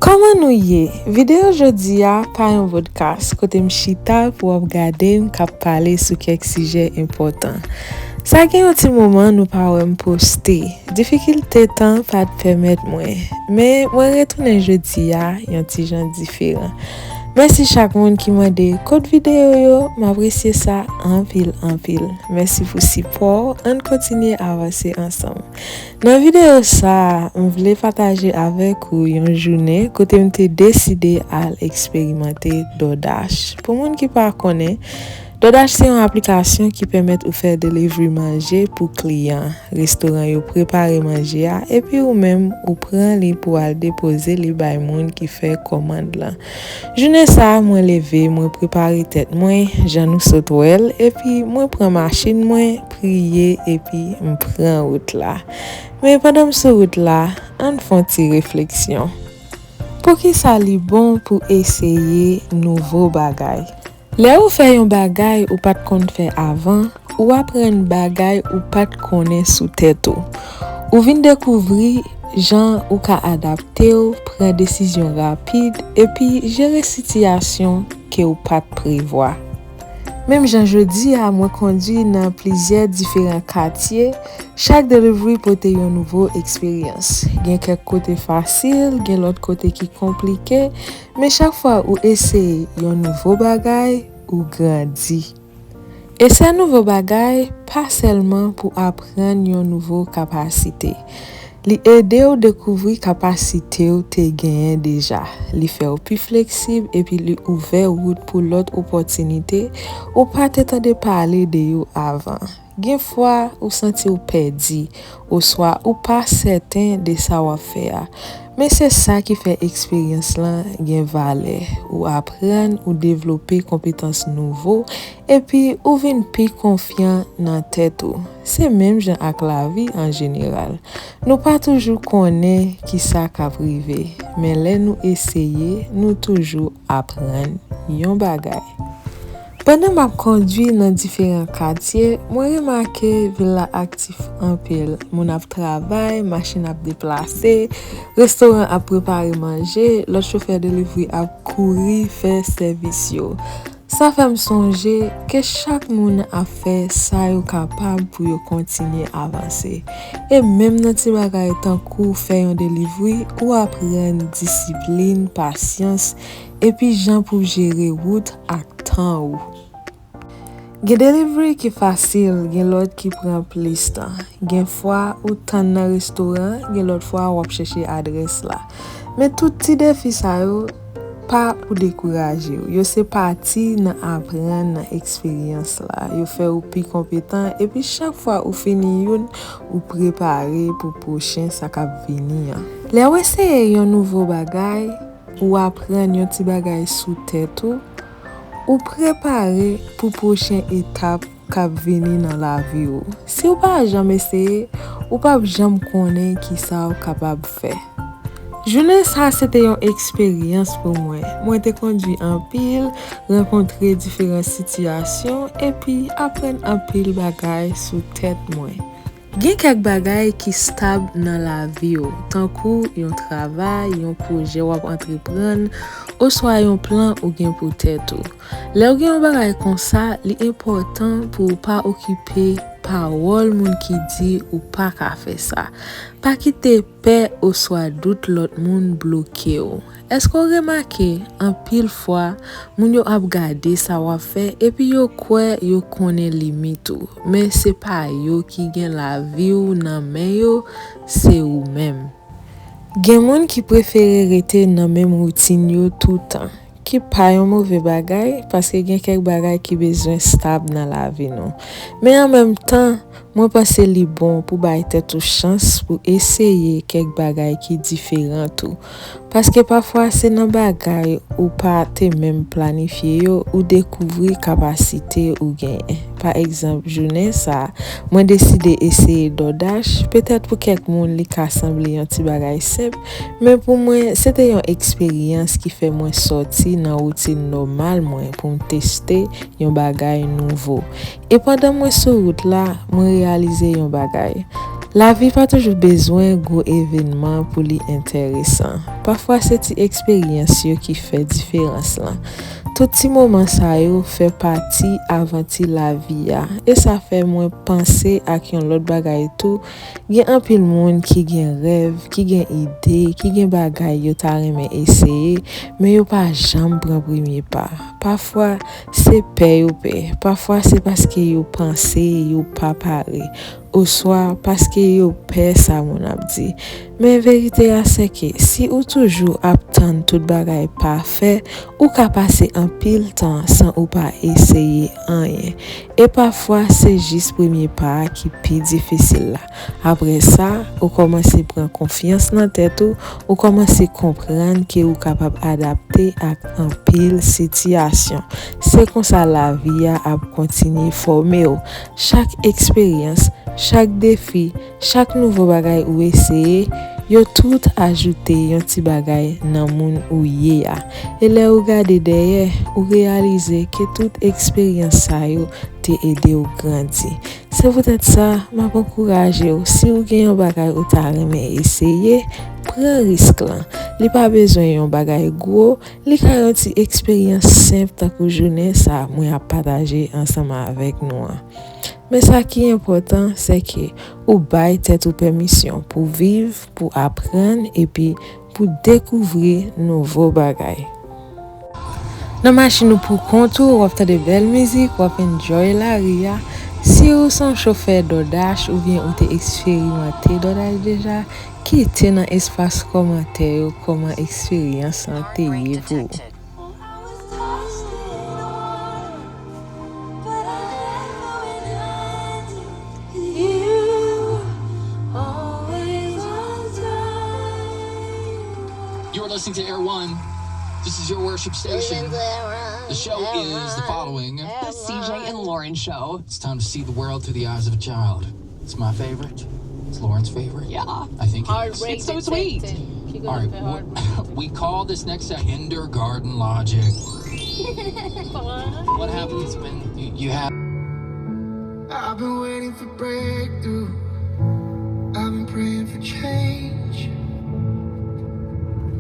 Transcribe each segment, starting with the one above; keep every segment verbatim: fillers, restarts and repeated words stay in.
Kòman nou ye? Videyo jodi a pa yon vodkas kote m chita pou w ap gade m k ap pale sou kèk sijè enpòtan. Sa gen yon ti moman nou pa wè m poste. Difikilte tan pa t pèmèt mwen, men mwen retounen jodi a yon ti jan diferan. Mèsi chak moun ki mande kot videyo yo, m apresye sa anpil, anpil. Mèsi pou sipò w, ann kontinye avanse ansanm. Nan videyo sa a, m vle pataje avèk ou yon jounen kote m te deside al eksperimante DoorDash. Pou moun ki pa konnen, DoorDash se yon aplikasyon ki pèmèt ou fè delivery manje pou kliyan. Restoran yo prepare manje a, epi ou menm, ou pran li pou al depoze li bay moun ki fè kòmand lan. Jounen sa a, mwen leve, mwen prepare tèt mwen, jan nou sot wè l, epi mwen pran machin mwen, priye, epi m pran wout la. Men pandan m sou wout la, ann fè yon ti refleksyon. Poukisa li bon pou eseye nouvo bagay? Lè ou fè yon bagay ou pa t konn fè avan, ou aprann bagay ou pa t konnen sou tèt ou. Ou vin dekouvri jan ou ka adapte w, pran desizyon rapid, epi jere sitiyasyon ke w pa t prevwa. Menm jan jodi a, mwen kondwi nan plizyè diferan katye, chak delivery pote yon nouvo eksperyans. Gen kèk kote fasil, gen lòt kote ki konplike, men chak fwa ou eseye yon nouvo bagay, ou grandi. Eseye nouvo bagay pa sèlman pou aprann yon nouvo kapasite. Li ede w dekouvri kapasite w te genyen deja. Li fè w pi fleksib epi li ouvè wout pou lòt opòtinite ou pa te tande pale de yo avan. Gen fwa ou santi w pèdi, oswa ou pa sèten de sa w ap fè a. Men se sa ki fè eksperyans lan gen valè. Ou aprann, ou devlope konpetans nouvo, epi ou vin pi konfyan nan tèt ou. Se menm jan ak lavi an jeneral. Nou pa toujou konnen ki sa k ap rive, men lè nou eseye, nou toujou aprann yon bagay. Pandan m ap kondwi nan diferan katye, mwen remake vil la aktif anpil. Moun ap travay, machin ap deplase, restoran ap prepare manje, lòt chofè delivery ap kouri fè sèvis yo. Sa fè m sonje ke chak moun ap fè sa yo kapab pou yo kontinye avanse. E menm nan ti bagay tankou fè yon delivery, ou aprann disiplin, pasyans, epi jan pou jere wout ak tan ou. Gen delivery ki fasil, gen lòt ki pran plis tan. Gen fwa ou tann nan restoran, gen lòt fwa w ap chèche adrès la. Men tout ti defi sa yo pa pou dekouraje w. Yo se pati nan aprann nan eksperyans la. Yo fè w pi konpetan, epi chak fwa ou fini youn, ou prepare pou pwochen sa k ap vini an. Lè w eseye yon nouvo bagay, ou aprann yon ti bagay sou tèt ou, ou prepare pou pwochen etap k ap vini nan lavi w. Si w pa janm eseye, ou p ap janm konnen kisa w kapab fè. Jounen sa se te yon eksperyans pou mwen. Mwen te kondwi anpil, rankontre diferan sitiyasyon, epi aprann anpil bagay sou tèt mwen. Gen kèk bagay ki stab nan lavi w, tankou yon travay, yon pwojè w ap antreprann, oswa yon plan ou gen pou tèt ou. Lè w gen yon bagay konsa, li enpòtan pou w pa okipe pawòl moun ki di ou pa ka fè sa. Pa kite pè oswa dout lòt moun bloke w. Èske w remake, anpil fwa, moun yo ap gade sa w ap fè epi yo kwè yo konnen limit ou, men se pa yo ki gen lavi w nan men yo, se ou menm. Gen moun ki prefere rete nan menm woutin yo toutan, ki pa yon move bagay, paske gen kèk bagay ki bezwen stab nan lavi nou. Men an menm tan, mwen panse li bon pou bay tèt ou chans pou eseye kèk bagay ki diferan tou. Paske pafwa se nan bagay ou pa te menm planifye yo ou dekouvri kapasite ou genyen. Pa egzanp, jounen sa a, mwen deside eseye DoorDash. Petèt pou kèk moun li ka sanble yon ti bagay senp, men pou mwen, se te yon eksperyans ki fè mwen sòti nan woutin nòmal mwen pou m teste yon bagay nouvo. E pandan mwen sou wout la, mwen reyalize yon bagay. Lavi pa toujou bezwen gwo evènman pou li enteresan. Pafwa se ti eksperyans yo ki fè diferans lan. Tout ti moman sa yo fè pati avanti lavi a. E sa fè mwen panse ak yon lòt bagay tou. Gen anpil moun ki gen rèv, ki gen ide, ki gen bagay yo ta renmen eseye, men yo pa janm pran premye pa. Pafwa, se pè yo pè. Pafwa, se paske yo panse yo pa pare. Oswa paske yo pè sa moun ap di. Men verite a se ke si ou toujou ap tann tout bagay pafè, ou ka pase anpil tan san ou pa eseye anyen. E pafwa, se jis premye pa a ki pi difisil la. Apre sa, ou kòmanse pran konfyans nan tèt ou, ou kòmanse konprann ke ou kapab adapte ak anpil sitiyasyon. Se konsa lavi a ap kontinye fòme w. Chak eksperyans, chak defi, chak nouvo bagay ou eseye, yo tout ajoute yon ti bagay nan moun ou ye a. E lè ou gade dèyè, ou reyalize ke tout eksperyans sa yo te ede w grandi. Se poutèt sa, m ap ankouraje w, si w gen yon bagay ou ta renmen eseye, pran risk lan. Li pa bezwen yon bagay gwo, li ka yon ti eksperyans senp tankou jounen sa mwen ap pataje ansanm avèk nou an. Men sa ki enpòtan, se ke ou bay tèt ou pèmisyon pou viv, pou aprann, epi pou dekouvri nouvo bagay. Nan machin ou pou kont ou, w ap tande bèl mizik, w ap enjoy lari a. Si ou se yon chofè DoorDash oubyen ou te eksperimante DoorDash deja, kite nan espas kòmantè yo kòman eksperyans lan te ye pou ou. You're listening to Air One. This is your worship station. The show is the following. The C J and Lauren Show. It's time to see the world through the eyes of a child. It's my favorite. It's Lauren's favorite. Yeah. I think it is. It's so sweet. All right, what, we call this next set kindergarten logic. What happens when you, you have I've been waiting for breakthrough. I've been praying for change.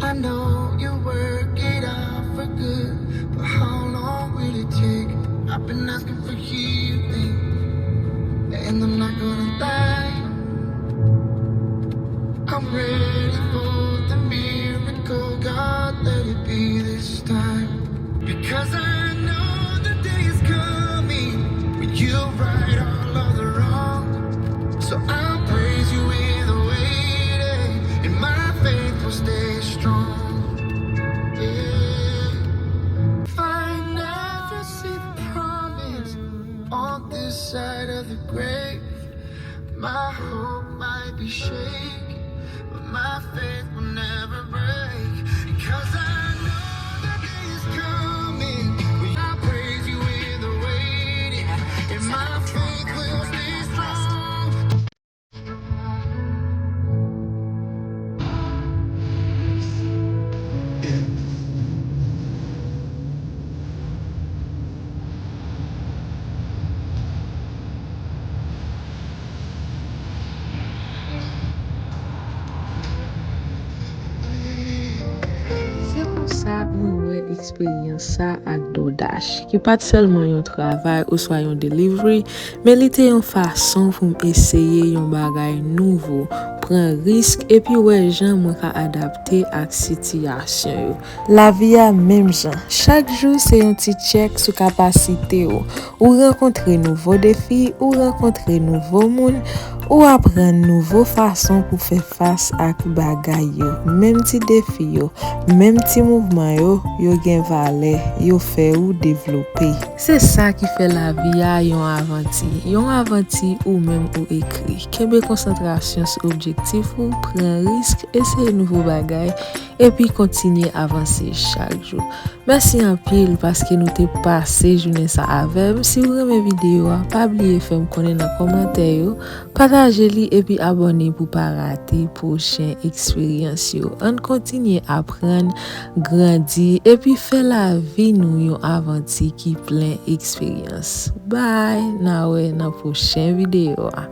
I know you work it out for good, but how long will it take? I've been asking for healing, and I'm not gonna lie. I'm ready for the miracle, God, let it be this time. Because I know the day is coming when you'll right all of the wrong. So I'll praise you in the waiting, and my faith will stay strong. Yeah. If I never see the promise on this side of the grave, my hope might be shaken, but my faith will never break. Because I know the day is coming when I praise you in the waiting, and my faith will stay strong. Se konsa mwen wè eksperyans sa ak DoorDash, ki pa t sèlman yon travay oswa yon delivery, men li te yon fason pou m eseye yon bagay nouvo, pran risk, epi wè jan mwen ka adapte ak sitiyasyon yo. Lavi a menm jan. Chak jou se yon ti tchèk sou kapasite w. Ou rankontre nouvo defi, ou rankontre nouvo moun, ou aprann nouvo fason pou fè fas ak bagay yo. Menm ti defi yo, menm ti mouvman yo, yo gen valè, yo fè ou devlope. Se sa ki fè lavi a yon avanti, yon avanti ou menm ou ekri. Kenbe konsantrasyon sou objektif ou, pran risk, eseye nouvo bagay, epi kontinye avanse chak jou. Mèsi anpil paske nou te pase jounen sa avè m. Si w renmen videyo a, pa bliye fè m konnen nan kòmantè yo, pataje li epi abòne pou pa rate pwochen eksperyans yo. Ann kontinye aprann, grandi, epi fè lavi nou yon avanti ki plen eksperyans. Bye! N a wè nan pwochen videyo a.